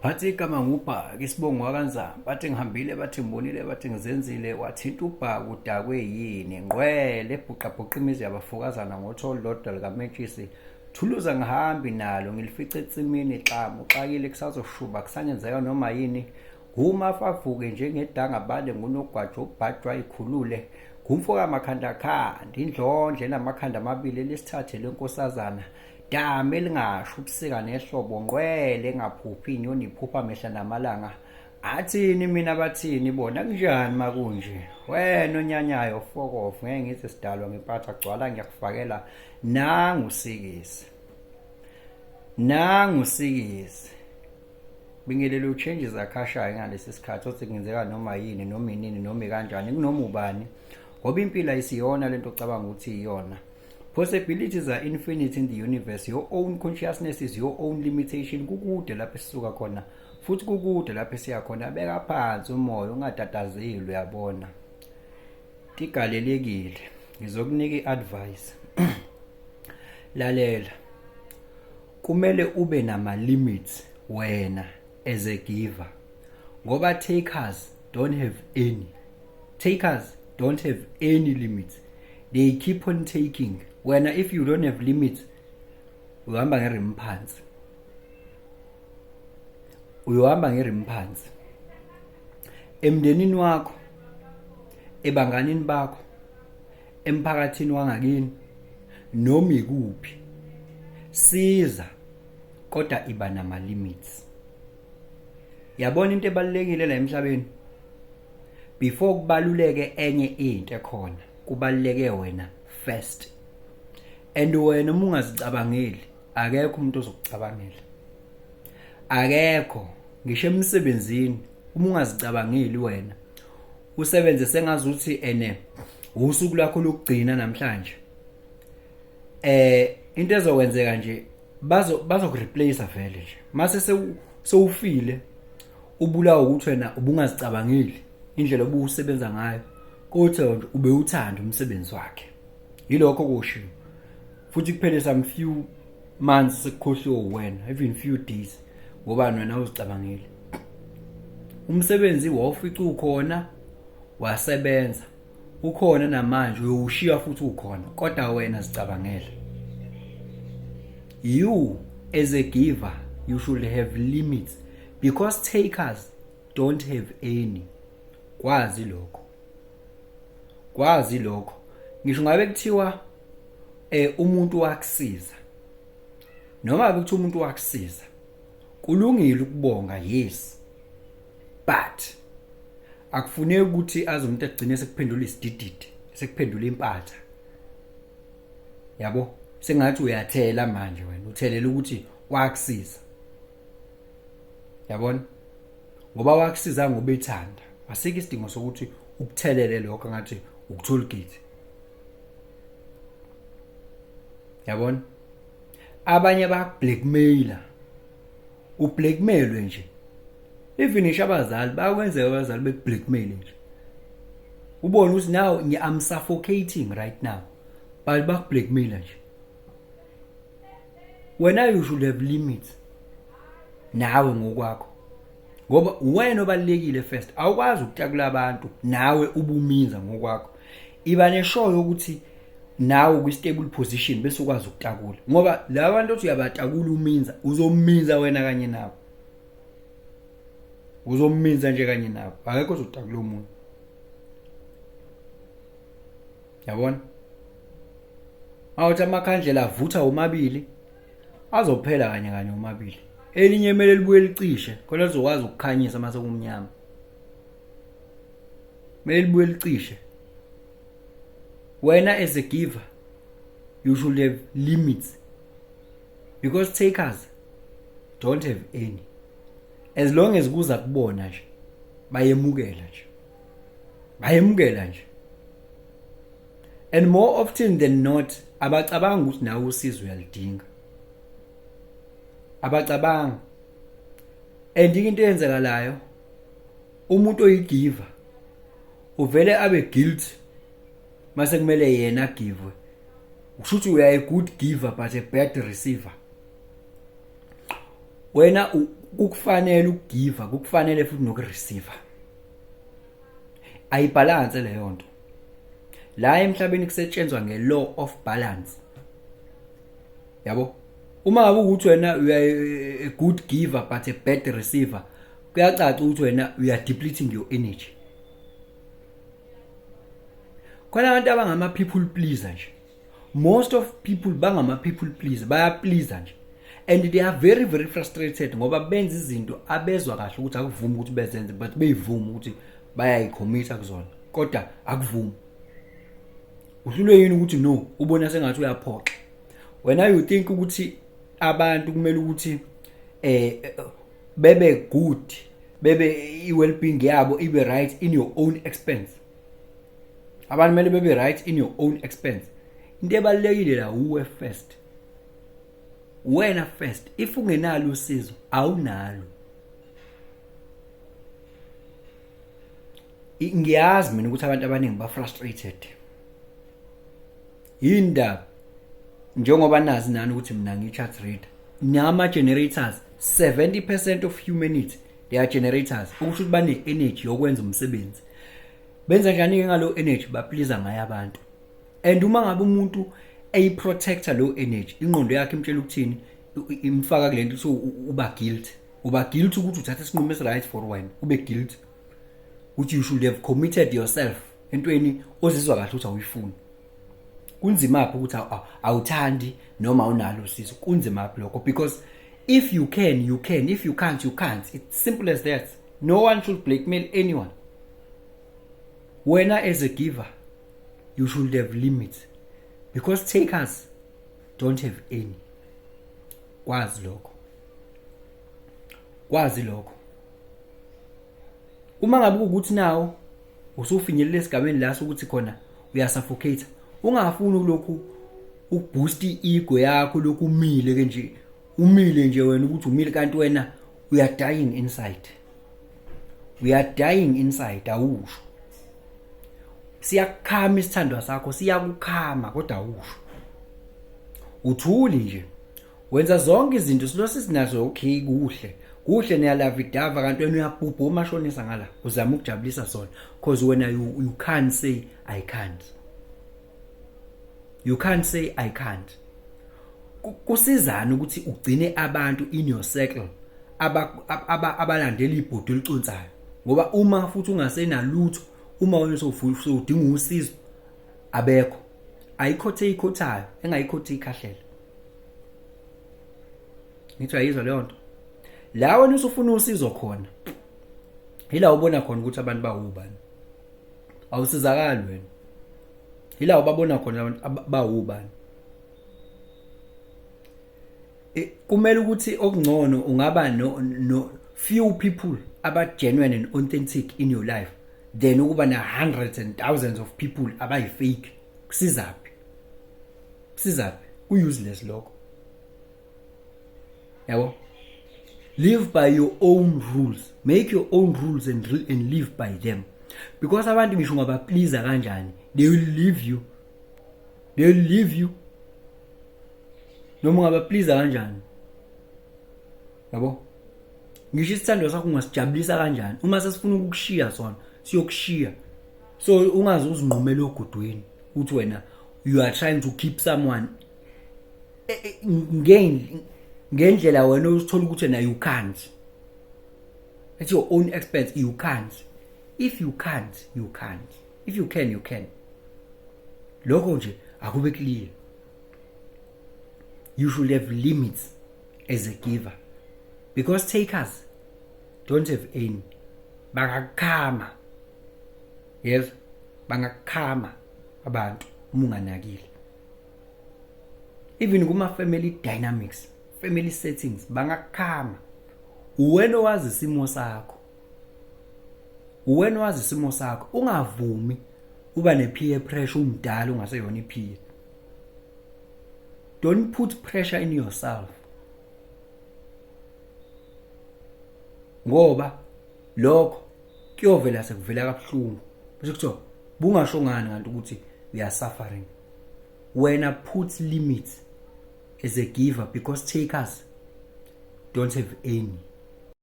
Phathi igama ngubhaka isibongo wakanzama bathi ngihambile bathi ngibonile bathi ngizenzile wathinta ubhaka udakwe yini ngqwele ebhuqabhuqa imizi yabafokazana ngotholo lodwa likamentshisi thuluza ngihambi nalo ngilifice ensimini xamu uxakile kusazoshuba kusangenzeka noma yini ngumafavuke njengedanga bale ngunogwajo ubhajwa ikhulule ngumfo kamakhandakhanda indlondle enamakhanda amabili elisithathe lenkosazana Dama elingasho ubusika nehlobo ngqwele engaphuphi inyoni iphupha mehla namalanga. Athini mina bathini bona kunjani makunje? Wena onyanyayo fokof ngeke ngithi sidalwa ngempatha gcwala ngiyakufakela nangu sikisi. Nangu sikisi. Bingelelo changes akhashayo ngalesi sikhathi othi kungenzeka noma yini noma inini noma kanjani kunoma ubani ngoba impilo ayisiyona lento ocabanga ukuthi iyona. Possibilities are infinite in the universe. Your own consciousness is your own limitation. Kukude lapho esisuka khona futhi kukude lapho esiya khona. Beka phansi umoya ungatatazeli uyabona. Tigalelekile. Ngizokunika iadvice. Lalela. Kumele ube nama limits wena as a giver. Ngoba takers don't have any. Takers don't have any limits. They keep on taking. Wena if you don't have limits uhamba ngerim phansi. Uyohamba ngerim phansi. Emndenini wakho, ebanganini bakho, emphakathini wangakini noma ikuphi. Siza kodwa iba nama limits. Yabona into ebalulekile la emhlabeni before kubaluleke enye into ekhona kubaluleke wena first and wena uma ungazicabangeli akekho umuntu ozokucabangela akekho ngisho emsebenzini uma ungazicabangeli wena usebenze sengazuthi ene usuku lwakho lokugcina namhlanje eh into ezokwenzeka nje bazo bazokureplace vele nje mase sewufile ubulawa ukuthi wena ubungazicabangeli indlela obusebenza ngayo kodwa nje ubewuthanda umsebenzi wakhe yilokho kushiwo futhi kuphele some few months sekukhohliwe wena even few days ngoba wena uzicabangeli umsebenzi wawufica ukhona wasebenza ukhona namanje uyowushiya futhi ukhona kodwa wena zicabangela you as a giver you should have limits because takers don't have any kwazi lokho kwazi lokho ngisho ngabe kuthiwa eh umuntu wakusiza noma kuthiwa umuntu wakusiza kulungile ukubonga yes but akufuneki ukuthi aze umuntu agcine sekuphendula isidididi sekuphendula impatha yabo sengathi uyathela manje wena uthelela ukuthi wakusiza yabona ngoba wakusiza ngoba ethanda asikho isidingo sokuthi ukuthelele lokho ngathi ukuthola gate yabona abanye bakublackmailer ublackmailwe nje even ngisho abazali bayakwenzeka abazali bekublackmail nje ubone ukuthi now I'm suffocating right now but bakublackmail nje wena you should have limits nawe ngokwakho ngoba uwena obalekile first awukwazi ukutakula abantu nawe ubuminza ngokwakho iba neshoyo ukuthi nawe kwi stable position bese ukwazi ukutakula ngoba laba bantu othi uyabatakula uminza uzominza wena kanye nabo uzominza nje kanye nabo akekho ozotakula omunye yabona awuthi amakhandlela avutha omabili azophela kanye kanye omabili elinye kumele libuye licishe khona lizokwazi ukukhanyisa mase kumnyama kumele libuye licishe wena as a giver you should have limits because takers don't have any as long as kuza kubona nje bayemukela nje bayemukela nje and more often than not abacabanga ukuthi nawe usizo uyalidinga abacabanga and into eyenzekalayo umuntu oyigiver uvele abe guilty mase kumele yena agive usho ukuthi uya a good giver but a bad receiver wena Kukufanele ukugiva, kukufanele futhi nokureceive. Ayibalance leyo nto. La emhlabeni kusetshenzwa nge-law of balance. Yabo? Uma ngabe ukuthi wena you are a good giver but a bad receiver, kuyacaca ukuthi wena you are depleting your energy. Khona abantu abangama people pleaser nje. Most of people bangama people pleaser, baya pleaser nje. And they are very very frustrated ngoba benza izinto abezwa kahle ukuthi akuvumi ukuthi bezenze, but beyivuma ukuthi bayayicommit kuzona, kodwa akuvumi. Uhlulwe yini ukuthi no, ubona sengathi uyaphoxa. Wena you think ukuthi abantu kumele ukuthi bebe good, bebe i-well-being yabo ibe right in your own expense. Abantu kumele bebe right in your own expense. Into ebalulekile la uwe first. Wena first. If ungenalo usizo, awunalo. Ngiyazi mina ukuthi abantu abaningi ba frustrated. Yindaba njengoba nazi nani ukuthi mina ngi-chart reader. Nama generators, 70% of humanity they are generators. Ukusho ukuthi bane energy yokwenza umsebenzi. Benza njani ke ngalo energy? Baplease ngayo abantu. And uma ngabe umuntu eyiprotector lo energy, ingqondo yakhe imtshela ukuthini, imfaka kule nto so uba guilt. Uba guilt ukuthi uthatha isinqumo esi right for wena, ube guilt ukuthi you should have committed yourself entweni ozizwa kahle ukuthi awuyifuni. Kunzima phi ukuthi awuthandi noma awunalo usizo? Kunzima phi lokho? Because if you can, you can. If you can't, you can't. It's simple as that. No one should blackmail anyone. Wena as a giver, you should have limits, because takers don't have any. Kwazi lokho. Kwazi lokho. Uma ngabe ukuthi nawo usufinyelele esigabeni la sokuthi khona uyasuffocate, ungafuni lokhu ukuboost i-ego yakho, lokhu umile ke nje, umile nje wena ukuthi umile, kanti wena we are dying inside. We are dying inside, awusho. Siyakukhama isithandwa sakho, siyakukhama kodwa awusho. Uthuli nje. Wenza zonke izinto silo sinazo, okay, kuhle. Kuhle niyalavidava, kanti wena uyabhubha umashonisa ngala, uzama ukujabulisa sona because wena you can't say I can't. You can't say I can't. Kusizana ukuthi ugcine abantu in your circle abalandela ibhodo eliconsayo, ngoba uma futhi ungasenalutho, uma wena sowudinga usizo, abekho. Ayikhothe ikhothayo engayikhothe ikhahlela. Ngithi ayizwa leyo nto. La wena usufuna usizo khona, ila ubona khona ukuthi abantu bawubani. Awusizakali wena. Ila ubabona khona abantu bawubani. Kumele ukuthi okungcono ungaba no few people aba genuine and authentic in your life than ukuba na hundreds and thousands of people abayi fake. Kusizaphi? Kusizaphi? Ku useless lokho. Yabo? Live by your own rules. Make your own rules and live by them. Because abantu ngisho ungabaplease kanjani, they will leave you. They will leave you. Noma ungabaplease kanjani. Yabo? Ngisho isithando sakho ungasijabulisa kanjani, uma sesifuna ukukushiya sona, siyokushiya. So ungaze uzinqumele ogudwini uthi wena you are trying to keep someone ngendlela wena uzithola ukuthi na you can't. At your own expense you can't. If you can't, you can't. If you can, you can. Lokho nje akube clear. You should have limits as a giver, because takers don't have any. Bangakukhama. Yes, bangakukhama abantu uma unganakile. Even kuma family dynamics, family settings, bangakukhama. Uwena owazi isimo sakho. Uwena owazi isimo sakho. Ungavumi uba ne peer pressure umdala ungaseyona i-peer. Don't put pressure in yourself. Ngoba lokho kuyovela sekuvela kabuhlungu. Bese kuthiwa bungasho ngani kanti ukuthi we are suffering. Wena put limits as a giver, because takers don't have any.